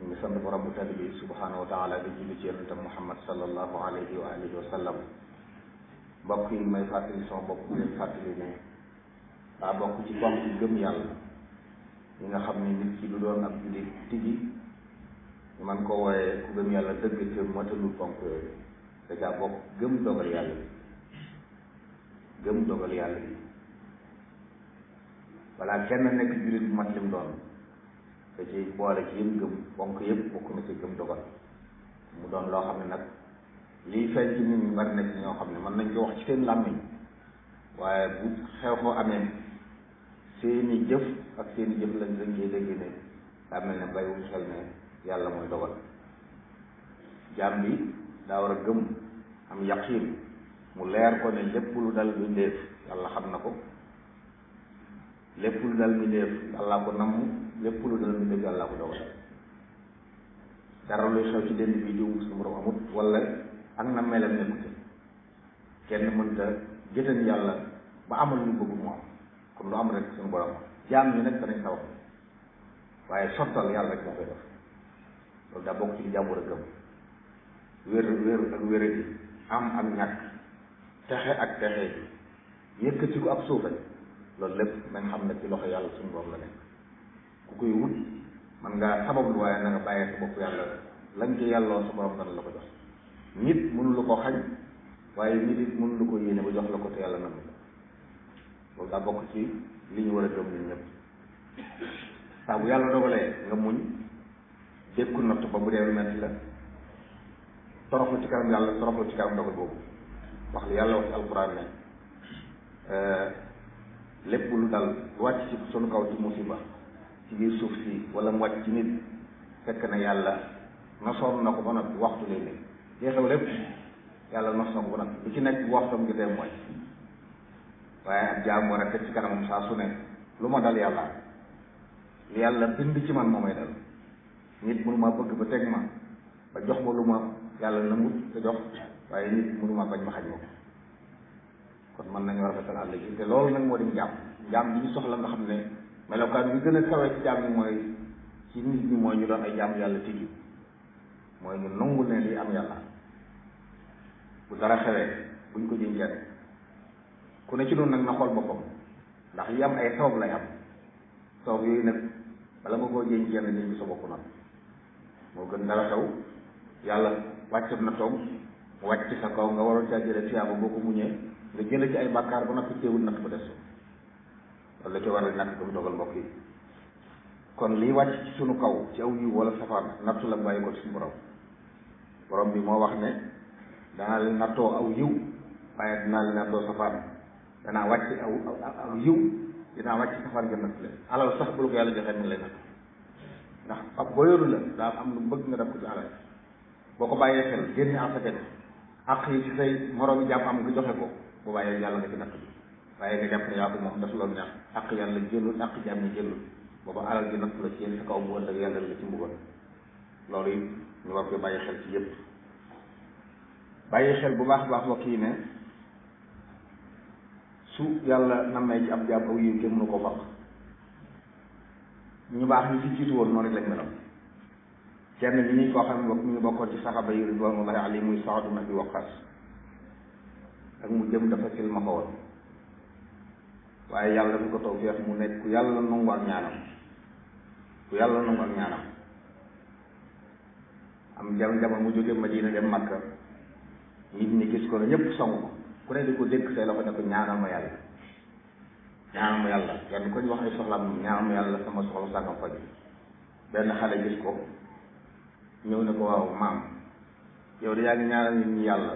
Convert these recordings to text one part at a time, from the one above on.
ñu ngi sant borom bu tedd bi subhanahu wa taala di julli ci yonentam Muhammad sallallahu alayhi wa alihi wa sallam. mbokk yi may fàttali sama bopp di leen fàttali ne daa bokk ci ponk gëm yàlla ñi nga xam ne nit ki du doon ab jullit tigi ñu man ko wooyee ku gëm yàlla dëgg te matalul ponk yooyu da caa bokk gëm dogal yàlla bi gëm dogal yàlla bi walla kenn nekk jullit bu mat lim doon da ci boole ci yëm gëm ponk yëpp bokk na ci gëm dogal mu doon loo xam ne nag lii feeñ ci nit ñi bari na ci ñoo xam ne mën nañ ko wax ci seen làmmiñ waaye bu xew xoo amee seeni jëf ak seeni jëf lañ koy dégg ne daa mel ne bayiwuñ xel ne yàlla mooy dogal. jaam bi daa war a gëm am yaqiin mu leer ko ne lépp lu dal mbindeef yàlla xam na ko, lépp lu dal mbindeef yàllaa ko namm, lépp lu dal mbindeef yàllaa ko dogal. dara luy xew ci dënd bi diw suñu borom amut wala ak na melam nekkute kenn mënta jëtan yàlla ba amal lu bëgg mu am kon lu am rek suñu borom jaam ñi nag danañ taw waaye sottal yàlla rek moo koy def. loolu daa bokk ci li jàmbur a gëm wér ak wéradi am ak ñàkk texe ak texe yëkkati ko ab suufe loolu lépp nañ xam ne ci loxo yàlla suñu borom la nekk. ku koy wut man ngaa sabablu waaye na nga bàyyee sa bopp yàlla lañ ci yàlloo sa borom dana la ko jox. nit mënu la ko xañ waaye nit it mënu la ko yéene ba jox la ko te yàlla na loolu daa bokk ci li ñu war a gëm ñun ñëpp. saa bu yàlla dogalee nga muñ dékku natt ba bu dee lu metti la toroxlu ci kanam yàlla toroxlu ci kanam dogal boobu wax li yàlla wax ci alquran ne lépp lu dal wàcc ci sunu kaw ci musiba ci biir suuf si wala mu wàcc ci nit fekk na yàlla nosoon na ko ba noppi waxtu lay ne lii xew lépp yàlla nos na ko ba noppi li ci nekk bu waxtam jotee mooy waaye ak jaam war a teg ci kanamam saa su ne lu ma dal yàlla li yàlla bind ci man moo may dal. nit mënu maa bëgg ba teg ma ba jox ma lu ma yàlla nangut te jox waaye nit mënu maa bañ ma xañ ma ko kon mën nañu rafetal àll ji te loolu nag moo di njaam bi ñu soxla nga xam ne melokaan bi gën a kawe ci jaam yi mooy ci nit ñi mooy ñu doon ay jaam yàlla tigi mooy ñu nangu ne li am yàlla bu dara xewee buñ ko jiñ kenn ku ne ci noonu nag na xool boppam ndax yi am ay sabab lay am sabab yooyu nag bala nga koo jiñ kenn jiñ bi sa bopp nag moo gën dara xew yàlla wàccam na toog mu wàcc ci sa kaw nga waroon caa jële tiyaaba boo ko muñee nga jële ci ay bàkkaar ba noppi teewul natt ba des loolu la ci war a ñàkk ba mu dogal mbokk yi. kon lii wàcc ci sunu kaw ci aw yiw wala safaan nattu la bàyyi ko suñu borom bi moo wax ne danaa leen nattoo aw yiw waaye dinaa leen nattoo safaan danaa wàcc aw yiw dinaa wàcc safaan nga natt leen alal sax bu la ko yàlla joxee mi ngi lay natt ndax ab boyoru la daa am lu bëgg nga def ko ci alal boo ko bàyyee xel génne asaka àq yi ci say moroom yi jàpp am nga joxe ko bu bàyyee yàlla nga ci natt bi waaye nga jàpp ne yaa ko moom daf loolu neex àq yàlla jëlul àq jaam ñi jëlul booba alal ji natt la ci yéen sa kaw mu ëllëg yàlla la ci mbugal loolu it ñu war ko bàyyi xel ci yépp bàyyi xel bu baax baax mbokk yi ne su yàlla nammee ci ab jaam aw yiw kenn mënu ko faq ñu baax ñi ci jiitu woon noonu rek lañ meloon kenn ñi ñuy koo xam ne ñu ngi bokkoon ci saxaaba yi ridwanullahi alayhim muy Saad ibn Abi Waqqas ak mu jëm dafa sil ma ko woon waaye yàlla dafa ko tawfeex mu nekk ku yàlla nangu ak ñaanam am jamono mu jóge Madina dem Makka nit ñi gis ko ne ñëpp song ko ku ne di ko dékk say loxo ne ko ñaanal ma yàlla kenn ko ñu wax ay soxlaam ñaanal ma yàlla sama soxla sàngam faj benn xale gis ko ñëw ne ko waaw maam yow de yaa ngi ñaanal nit ñi yàlla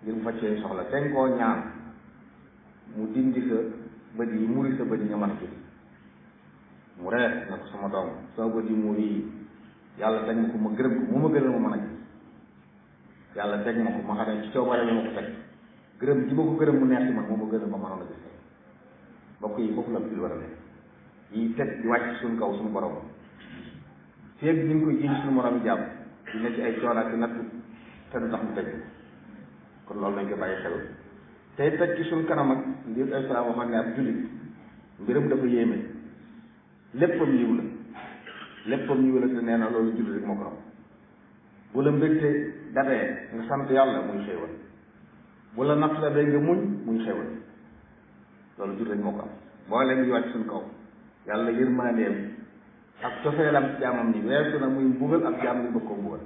ngir mu faj seen soxla te koo ñaan mu dindi sa bët yi muri sa bët yi nga mën a gis mu reet na ko sama doom sama bët yi muri yi yàlla teg ma ko ma gërëm ko mu ma gënal ma mën a gis yàlla teg ma ko ma xam ne ci coobare la ma ko teg gërëm ji ma ko gërëm mu neex ci man moo ma gënal ma mënoon a gis mbokk yi foofu la bil war a nekk yi teg di wàcc suñu kaw suñu borom feeg ñu ngi koy jiñ suñu morom yi jàmm di ne ci ay coono ak natt te du tax mu teg kon loolu nañ ko bàyyi xel tey teg ci suñu kanam ak li ay salaam waxoon ne ab jullit mbiram dafa yéeme léppam yiw la léppam ñu wélate nee na loolu julli rek moo ko am. bu la mbégte dabee nga sant yàlla muy xéewal, bu la natt dabee nga muñ muy xéewal, loolu julli rek moo ko am. mboolem yi wàcc suñ kaw yàlla yërmandeem ak cofeelam ci jaamam ñi weesu na muy mbugal ak jaam ñu bëgg koo mbugal.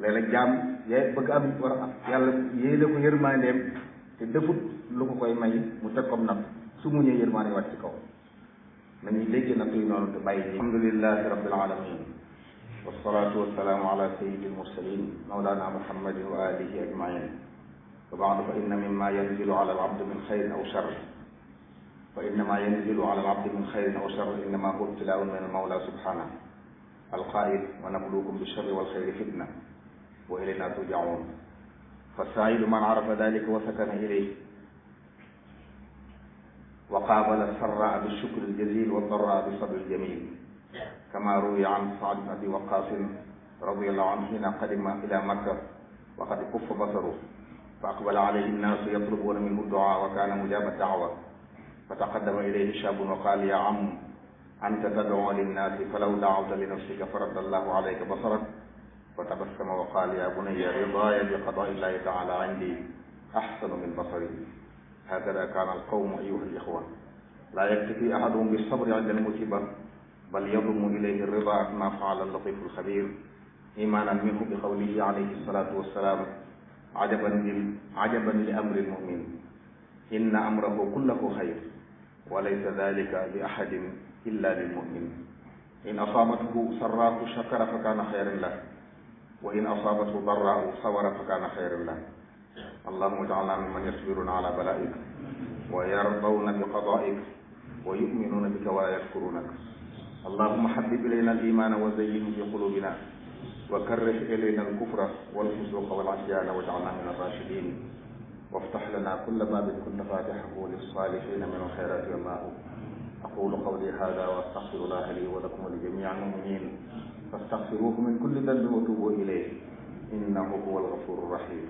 léeg-léeg jaam yee bëgg am war a yàlla yéene ko yërmandeem te defut lu ko koy may mu teg kom natt su muñee yërmande wàcc ci kaw. nañuy dégg natt yi noonu te bàyyi ji. alhamdulillahi rabbil alamin wassalatu wassalaamu ala sayyidi almursalin mawlana muhammadin wa alihi ajmain wa baadu fa inna mimma yanzilu ala alabdi min xayrin aw charr fa innama yanzilu ala alabdi min xayrin aw charr innama huwa ibtilaun min almawla subhanahu alqail wa nabluukum bilcharri walxayri fitna wa ilayna turjaun fa saidu man arafa dalika wa sakana ilayh wa qaabala sarraa bilshukri aljazil wa darraa bisabri aljamil kama ruwiya an Saad bin Abi Waqqas radiyallahu anhu hina qadima ila Makka wa qad kuffa basaruhu fa aqbala alayhi nnaasu yatlubuna minhu duaa wa kaana mujaaba daawa fa taqaddama ilayhi shaabun wa qaala yaa am anta tad'uu linnaasi falaw da'awta li nafsika faradda allahu alayka basarak fa tabassama wa qaala yaa bunayya ridaaya bi qadaa'i llahi ta'aala indi ahsanu min basari hakada kaana alqawmu ayyuha al-ixwa laa yaktafi ahaduhum bis-sabri 'inda al-musiiba bal yadumu ilayhi ar-ridaa ma fa'ala al-latiifu al-xabiir iimaanan minhu bi qawlihi alayhi salaatu wassalaam ajaban li amri al-mu'min inna amrahu kullahu xayr wa laysa daalika li ahadin illa lil-mu'min in asaabathu sarraa'u shakara fa kaana xayran lahu wa in asaabathu darraa'u sabara fa kaana xayran lahu allahumma ij'alna mimman yasbiruna ala balaa'ik wa yardawna bi qadaa'ik wa yu'minuna bika wa yashkurunaka allahumma habbib ilayna al-iimana wa zayyinhu fi qulubina wa karrih ilayna al-kufra wal-fusuqa wal-'isyaana waj'alna min ar-raashidin وافتح لنا كل باب كنت فاتحه للصالحين من الخيرات والله أقول قولي هذا وأستغفر الله لي ولكم ولجميع المؤمنين فاستغفروه من كل ذنب وتوبوا إليه إنه هو الغفور الرحيم